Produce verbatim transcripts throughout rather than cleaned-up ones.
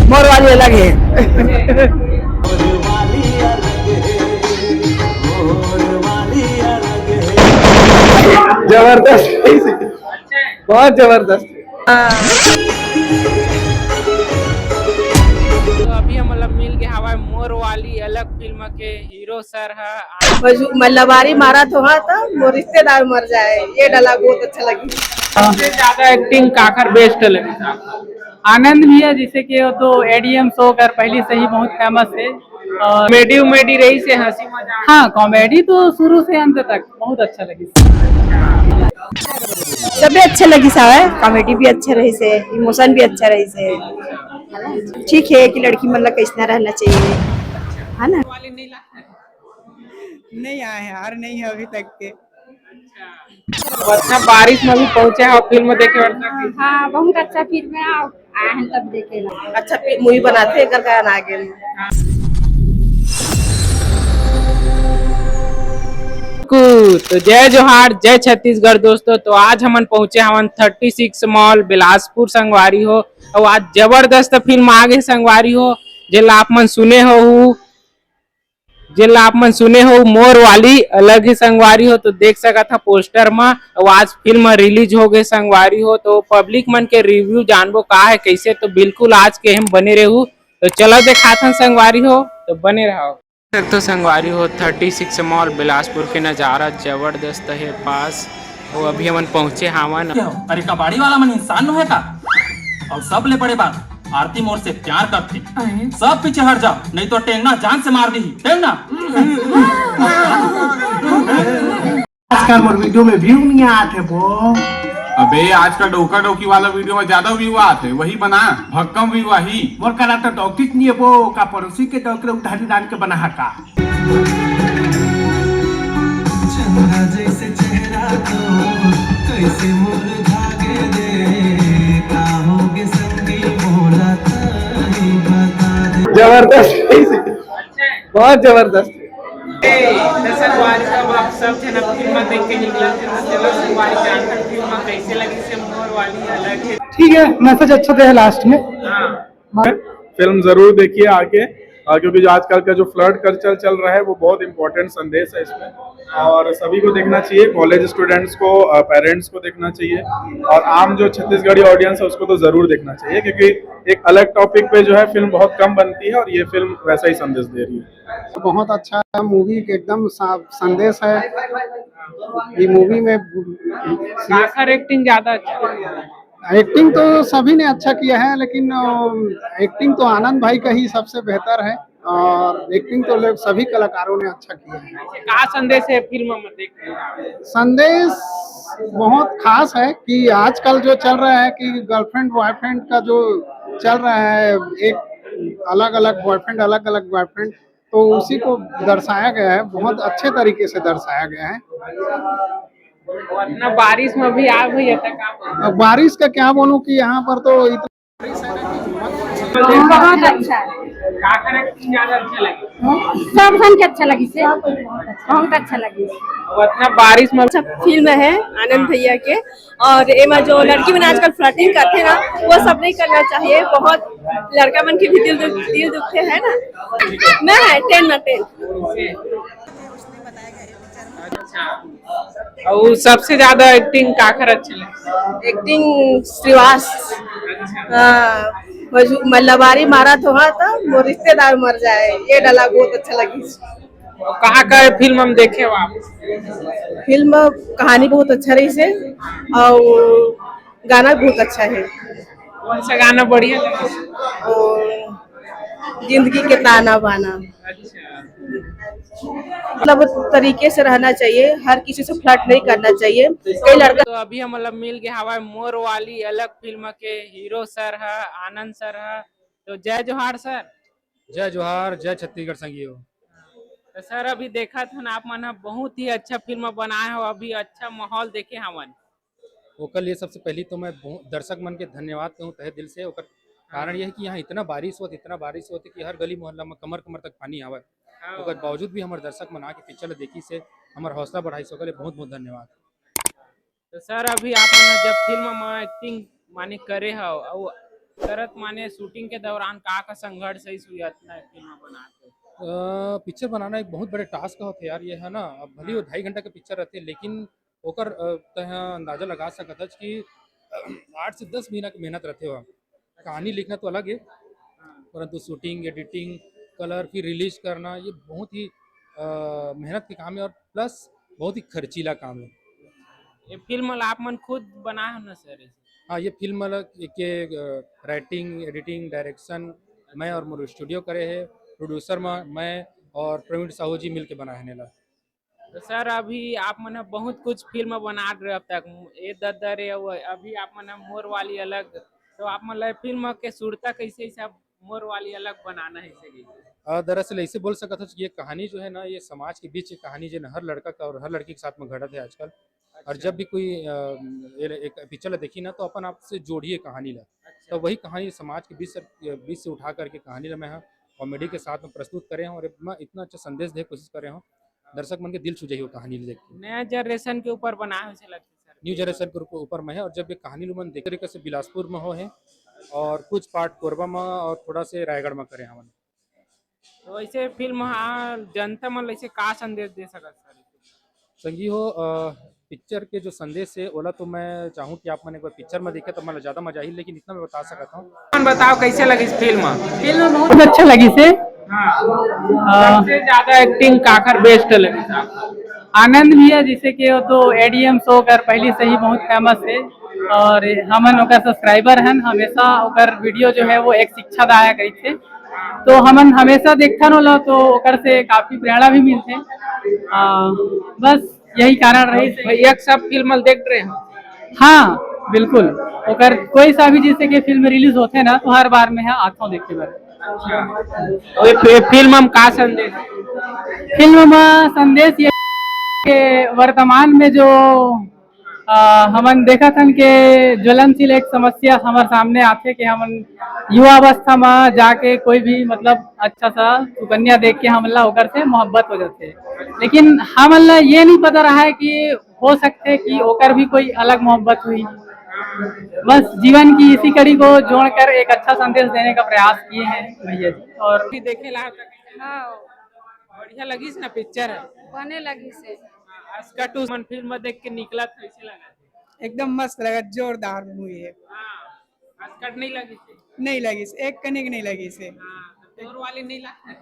मोर वाली अलग है। जबरदस्त। बहुत जबरदस्त। तो अभी हमन ला मिल गे हवय मोर वाली अलग फिल्म के हीरो सर ह। मजू- मल्लाबारी मारा तो हा तो मोर रिश्तेदार मर जाए, ये डायलॉग बहुत अच्छा लगी। सबसे ज्यादा एक्टिंग काखर बेस्ट लगे? आनंद भैया, जैसे कि वो तो एडीएम शो कर पहले से ही बहुत फेमस है। और कॉमेडी उमेडी रही से हंसी मजाक? हाँ, कॉमेडी तो शुरू से अंत तक बहुत अच्छा लगी। सभी अच्छा लगी साहब, कॉमेडी भी अच्छा रही से, इमोशन भी अच्छा रही से। ठीक है कि लड़की मन ला कैसना रहना चाहिए, है ना? नहीं आए हैं यार, नहीं है अभी तक के। अच्छा, बारिश में भी पहुंचे हो फिल्म देखे बर? हाँ, बहुत अच्छा फिल्म है। आप आए हैं तब देखे ला। अच्छा मूवी बनाते एकर कारण आ गेल। कु- तो जय जोहार, जय छत्तीसगढ़ दोस्तों। तो आज हमन पहुंचे हवन थर्टी सिक्स मॉल बिलासपुर संगवारी हो, और आज जबरदस्त फिल्म आ गए संगवारी हो, जेला आप मन सुने हो, जेला आप मन सुने हो मोर वाली अलग ही संगवारी हो। तो देख सकत हा पोस्टर म, और आज फिल्म रिलीज हो गए संगवारी हो। तो पब्लिक मन के रिव्यू जानबो का है कैसे, तो बिल्कुल आज के हम बने रहू। तो चलो देखाथन संगवारी हो, तो बने रहो। देख सकथो संगवारी हो, थर्टी सिक्स मॉल बिलासपुर के नज़ारा जबरदस्त है पास। वो अभी हमन पहुंचे हावन। अरे कबाड़ी वाला मन इंसान नो है का? और सब ले बड़े बात आरती मोर से प्यार करते। सब पीछे हट जाओ, नहीं तो टेंगना जान से मार दी। टेंगना। आजकल मोर वीडियो में व्यू नहीं आते वो। अबे आजकल डोका डोकी वाला वीडियो में ज्यादा व्यू आत है, वही बना। भक्कम व्यू आही। मोर करा तो डॉकिट नहीं है वो, का पड़ोसी के डॉक्टर उधारी डाल के बना है का? चंदा जैसे चेहरा तो कैसे मुरझा गे रे, का होगे संगी बोला ताई बता दे। जबरदस्त, बहुत जबरदस्त। ए, तो संगवारी, अब आप सब जन अब फिल्म देख के निकला थे, तो चलो संगवारी जानकर फिल्म कैसे लगी से मोर वाली अलग है। ठीक है, मैसेज अच्छा दे है लास्ट में। हाँ। फिल्म जरूर देखिए आके, अ, क्योंकि जो आजकल का जो फ्लर्ट कल्चर चल रहा है वो बहुत इंपॉर्टेंट संदेश है इसमें, और सभी को देखना चाहिए, कॉलेज स्टूडेंट्स को, पेरेंट्स को देखना चाहिए, और आम जो छत्तीसगढ़ी ऑडियंस है उसको तो जरूर देखना चाहिए, क्योंकि एक अलग टॉपिक पे जो है फिल्म बहुत कम बनती है और ये फिल्म वैसा ही संदेश दे रही है। बहुत अच्छा मूवी, एकदम सा- संदेश है ये मूवी में। काखर एक्टिंग ज्यादा अच्छा है। एक्टिंग तो सभी ने अच्छा किया है, लेकिन एक्टिंग तो आनंद भाई का ही सबसे बेहतर है, और एक्टिंग तो लोग सभी कलाकारों ने अच्छा किया है। का संदेश है फिल्म में देख के? संदेश बहुत खास है कि आजकल जो चल रहा है कि गर्लफ्रेंड बॉयफ्रेंड का जो चल रहा है, एक अलग अलग बॉयफ्रेंड, अलग अलग बॉयफ्रेंड, तो उसी को दर्शाया गया है, बहुत अच्छे तरीके से दर्शाया गया है। इतना बारिश में भी आ भैया तक आप अब बारिश का क्या बोलूं कि यहाँ पर तो इतना बहुत अच्छा है। काखर एक्टिंग ज्यादा अच्छा लगे? सब सन के अच्छा लगी से, बहुत अच्छा लगी। अब इतना बारिश में अच्छा फिल्म है आनंद भैया के, और एमा जो लड़की मन आजकल फ्लर्टिंग करथे ना, वो सब नहीं करना चाहिए। बहुत लड़का मन के भी दिल दुख, दिल दुखते है ना। मैं है टेन ना टेन। अच्छा, और सबसे ज्यादा एक्टिंग काखर अच्छा लगे? एक्टिंग श्रीवास, हाँ, मजू- मल्लाबारी मारा तो हा तो मोर रिश्तेदार मर जाए, ये डायलॉग बहुत अच्छा लगी। और कहाँ का फिल्म हम देखे हो आप? फिल्म कहानी बहुत अच्छा रही से, और गाना बहुत अच्छा है। कौन सा गाना बढ़िया लगे? और जिंदगी के ताना बाना, अच्छा, मतलब तरीके से रहना चाहिए, हर किसी से फ्लर्ट नहीं करना चाहिए। कई लड़का तो अभी हम मतलब मिल गए हवाए मोर वाली अलग फिल्म के हीरो सर है, आनंद सर है। तो जय जोहार सर। जय जोहार, जय छत्तीसगढ़ संगियो। तो सर अभी देखत हन आप मन ह बहुत ही अच्छा फिल्म बनाए हो, अभी अच्छा माहौल देखे हवन। ओकर लिए सबसे पहली तो मैं बहु- दर्शक मन के धन्यवाद कहूँ तहे दिल से। ओकर कारण यह है कि यहाँ इतना बारिश होत, इतना बारिश होत कि हर गली मोहल्ला में कमर कमर तक पानी आवत। हाँ। ओकर बावजूद भी हमारे दर्शक मन आके पिक्चर ला देखी से हमार हौसला बढ़ाई से, ओकर लिए बहुत बहुत धन्यवाद। तो सर अभी आप मन जब फिल्म में एक्टिंग माने करे हो, और करत माने शूटिंग के दौरान का का संघर्ष है सुई अतना फिल्म बनाते? पिक्चर बनाना एक बहुत बड़े टास्क होते यार, ये है ना। अब भले वो ढाई घंटा का पिक्चर रहते, लेकिन ओकर तह अंदाजा लगा सकत हस कि आठ से दस महीना की मेहनत रहते हो। कहानी लिखना तो अलग है, परंतु शूटिंग, एडिटिंग, कलर, फिर रिलीज करना, ये बहुत ही मेहनत के काम है और प्लस बहुत ही खर्चीला काम है। ये फिल्म आप मन खुद बनाए हो ना सर? हाँ, ये फिल्म के राइटिंग, एडिटिंग, डायरेक्शन मैं और मोर स्टूडियो करे है। प्रोड्यूसर मैं और प्रवीण साहू जी मिलके बनाए हैं। तो सर, अभी आप मन ह बहुत कुछ फिल्म बना रहे अब तक, ए दद्दा रे, अभी आप मन ह मोर वाली अलग, तो आप मन ल फिल्म के सुरता कैसे सब मोर वाली अलग बनाना है इसे? दरअसल ऐसे बोल सकत हस कि ये कहानी जो है ना, ये समाज के बीच की कहानी, जो हर लड़का का और हर लड़की के साथ में घटत है आजकल। और अच्छा। जब भी कोई एक पिक्चर ला देखी ना, तो अपन आपसे जोड़िए कहानी ला। अच्छा। तो वही कहानी समाज के बीच से, बीच से उठा करके कहानी ला मैं कॉमेडी के साथ में प्रस्तुत करे हूँ और इतना अच्छा संदेश दे कोशिश करे हूँ। दर्शक मन के दिल छू जाही वो कहानी ल देख के। नया जनरेशन के ऊपर बनाए हो से लगथे सर? न्यू जनरेशन के ऊपर में है। और जब ये कहानी ल मन देख तरीके से बिलासपुर में हो है और कुछ पार्ट कोरबा में और थोड़ा से रायगढ़ में करे हमन। तो ऐसे फिल्म हा जनता मन ल ऐसे का संदेश दे सकत सर? संगी हो, पिक्चर के जो संदेश है ओला तो मैं चाहूँ कि आप मन एक बार पिक्चर में देखे तो मन ज्यादा मजा आई, लेकिन इतना मैं बता सकता हूँ। अपन बताओ कैसे लगी इस फिल्म? फिल्म बहुत अच्छा लगी से। हाँ। सबसे ज्यादा एक्टिंग काकर बेस्ट लगी? आनंद भैया, जैसे कि वो तो एडीएम शो कर पहले से ही बहुत फेमस है और हमन ओकर सब्सक्राइबर हन, हमेशा ओकर वीडियो जो है वो एक शिक्षा दायक रही थे, तो हमन हमेशा देखथन ओला, तो ओकर से काफी प्रेरणा भी मिलथे। बस यही कारण रही। भैया सब फिल्म देख रहे हैं? हाँ, बिल्कुल। ओकर कोई सा भी जैसे कि फिल्म रिलीज होते ना, तो हर बार में है आथों देखे बर। अच्छा। तो ये फि-, फिल्म हम का संदेश? फिल्म में संदेश ये कि वर्तमान में जो आ, हमन देखत हन के ज्वलनशील एक समस्या हमर सामने आथे कि हमन युवावस्था में जाके कोई भी मतलब अच्छा सा सुकन्या देख के हमन ला ओकर से मोहब्बत हो जाथे, लेकिन हमन ला ये नहीं पता रहा है कि हो सकथे कि ओकर भी कोई अलग मोहब्बत हुई। बस जीवन की इसी कड़ी को जोड़कर एक अच्छा संदेश देने का प्रयास किए हैं भैया जी। और भी देखे ला हाँ। बढ़िया लगिस ना पिक्चर है? बने लगिस हे। अस्का टू मन फिल्म देख के निकला था, कैसे लगा? एकदम मस्त लगा, जोरदार मूवी है। हाँ, अस्का नहीं लगिस हे? नहीं लगिस, एक कनिक नहीं लगिस हे। हाँ, तो तोर वाली नहीं लगा?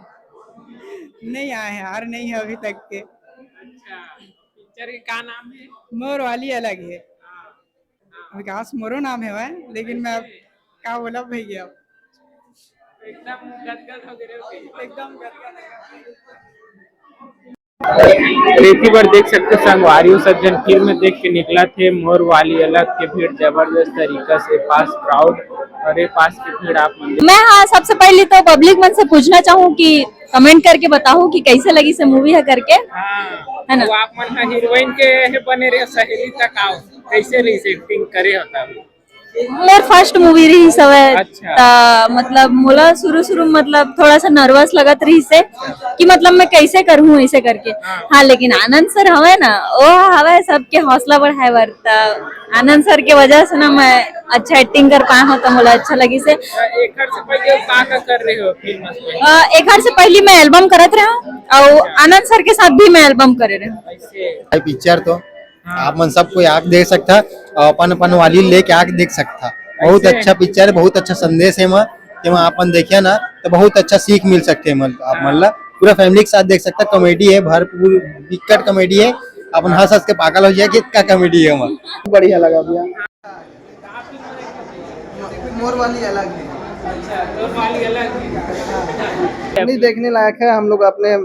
नहीं आए हैं यार, नहीं है अभी तक के। अच्छा, पिक्चर के का नाम है? मोर वाली अलग है। हाँ। विकास मोरो नाम है वह, लेकिन मैं अब का बोला भैया, एकदम गदगद हो गए। एकदम गदगद। एक ही बार देख सकते हो संगवारी हो, सब जन फिल्म देख के निकला थे। मोर वाली अलग के भीड़ जबरदस्त तरीका से पास क्राउड और ये पास की भीड़ आप मन मैं हाँ, सबसे पहले तो पब्लिक मन से पूछना चाहूँ कि कमेंट करके बताओ कि कैसे लगी से मूवी है करके। हाँ, है ना? तो आप मन हीरोइन के बने रहे सहेली तक आओ, कैसे रही से एक्टिंग करे होता? मोर फर्स्ट मूवी रहिस हवय। अच्छा। त मतलब मोला शुरू शुरू में मतलब थोड़ा सा नर्वस लगत रहिस हे कि मतलब मैं कैसे करहूँ ऐसे करके। हाँ। हाँ, लेकिन आनंद सर हवय ना, वो हवय सबके हौसला बढ़ाए बर। त आनंद सर के वजह से ना मैं अच्छा एक्टिंग कर पाए हूँ, तो मोला अच्छा लगिस हे। एखर से पहले का का कर रहे हो फिल्म में? अ, एखर से पहले मैं एल्बम करत रहे हूँ और आनंद सर के साथ भी मैं एल्बम करे रहे हूँ। भाई पिक्चर तो हाँ। आप मन सब कोई आके देख सकता, अपन अपन वाली लेके आके देख सकता। बहुत अच्छा पिक्चर है, बहुत अच्छा संदेश है एमा। तेमा अपन देखिया ना तो बहुत अच्छा सीख मिल सकते हैं मन, आप मन ला पूरा फैमिली के साथ देख सकता। कॉमेडी है, भरपूर विकट कॉमेडी है, अपन हंस हंस के पागल हो जाए कि इतना कॉमेडी है एमा। बढ़िया लगा भैया। मोर वाली अलग है। अच्छा, मोर वाली अलग है। नहीं, देखने लायक है। हम लोग अपने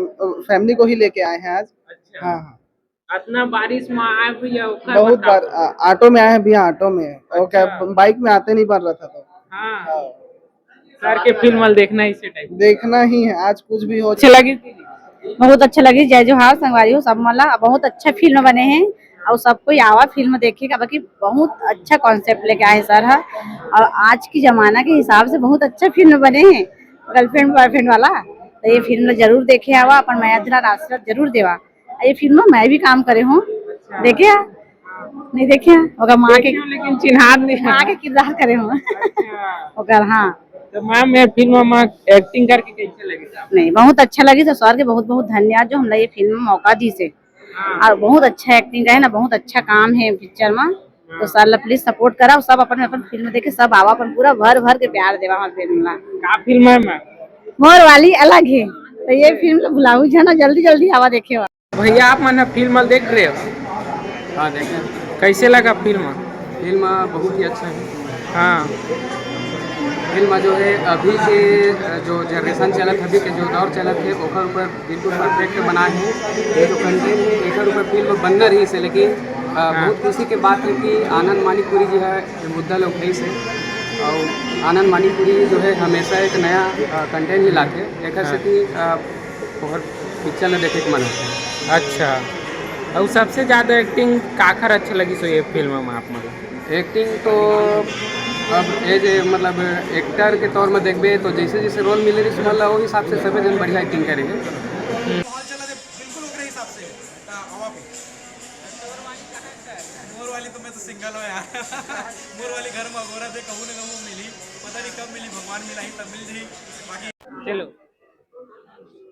फैमिली को ही लेके आए हैं आज। अच्छा। हाँ, हाँ। इतना बारिश में आए भैया, ओकर बहुत बताओ। बार, आ, ऑटो में आए हैं भैया, ऑटो में। अच्छा। ओके, बाइक में आते नहीं बन रहा था तो। हाँ। हाँ। सर के फिल्म वाल देखना ही इसे टाइम। देखना ही है, आज कुछ भी हो। अच्छे लगे? बहुत अच्छा लगे। जय जोहार संगवारी हो सब मन ला, बहुत अच्छा फिल्म बने हैं और सब कोई आवा फिल्म देखे का, बाकी बहुत अच्छा कॉन्सेप्ट लेके आए सर है और आज की जमाना के हिसाब से बहुत अच्छा फिल्म बने हैं गर्लफ्रेंड बॉयफ्रेंड वाला। तो ये फिल्म जरूर देखे आवा, अपन मया दिला आशीर्वाद जरूर देवा। ये फिल्म में मैं भी काम करे हूँ, देखे आ? नहीं देखे हैं, ओकर माँ के, लेकिन चिन्हार नहीं। माँ के किरदार करे हूँ। ओकर, हाँ। तो मैम, ये फिल्म में एक्टिंग करके कैसे लगे? नहीं, बहुत अच्छा लगी, तो सर के बहुत बहुत धन्यवाद जो हमला ये फिल्म में मौका दी से। और बहुत अच्छा एक्टिंग है ना, बहुत अच्छा काम है पिक्चर में। तो सर ला प्लीज सपोर्ट कराओ, सब अपन अपन फिल्म देखे, सब आवा, अपन पूरा भर भर के प्यार देवा हमारे फिल्म ला। का फिल्म है मैम? मोर वाली अलग है, तो ये फिल्म ला भुलाऊ जाना, जल्दी जल्दी आवा देखे। भैया, आप मन ह फिल्म ल देख रहे हो? हाँ, देखें। कैसे लगा फिल्म? फिल्म बहुत ही अच्छा है। हाँ। फिल्म जो है, अभी के जो जनरेशन चलत है, अभी के जो दौर चलत है, ओकर ऊपर बिल्कुल परफेक्ट बना है। ये जो कंटेंट है, एकर ऊपर फिल्म बनना रही से, लेकिन अ, बहुत खुशी के बात है कि आनंद मानिकपुरी जी है, ये मुद्दा लोग है से। और आनंद मानिकपुरी जो है, हमेशा एक नया कंटेंट ही लाते हैं। एकर से कि अ, बहुत पिक्चर में देखे के मन होता है। अच्छा, और सबसे ज्यादा एक्टिंग काखर अच्छा लगी सो ये फिल्म में आप मन? एक्टिंग तो अब एज ए, मतलब, एक्टर के तौर में देखबे तो जैसे जैसे रोल मिले रही सुमन ला, वो हिसाब से सभी जन बढ़िया एक्टिंग करे हैं। माहौल चला दे बिल्कुल ओकरे हिसाब से। त आवा पे। मोर वाली तो मैं तो सिंगल हो यार। मोर वाली घर में अगोरा थे, कहूँ ना कहूँ मिली। पता नहीं कब मिली, भगवान मिला ही तब मिल जाई। बाकी चलो,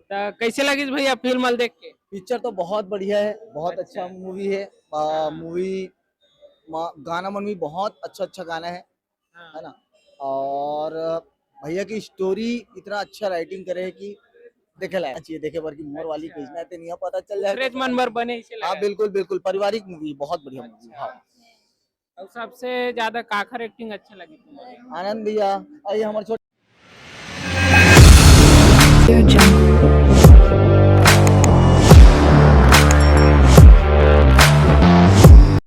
तो कैसे लगिस भैया फिल्म ल देख के? पिक्चर तो बहुत बढ़िया है, बहुत अच्छा मूवी है। मूवी, गाना मन भी बहुत अच्छा अच्छा गाना है, है ना। और भैया की स्टोरी इतना अच्छा राइटिंग करे है कि देखे लायक चाहिए, देखे बर कि मोर वाली कैसना है, ते नहीं पता चल जाएगा। अंग्रेज मन बर बने इसे हाँ, लगा। बिल्कुल बिल्कुल, पारिवारिक मूवी, बहुत बढ़िया मूवी। हाँ, और सबसे ज्यादा काखर एक्टिंग अच्छा लगी तुम्हारे? आनंद भैया, अरे हमारे छोटे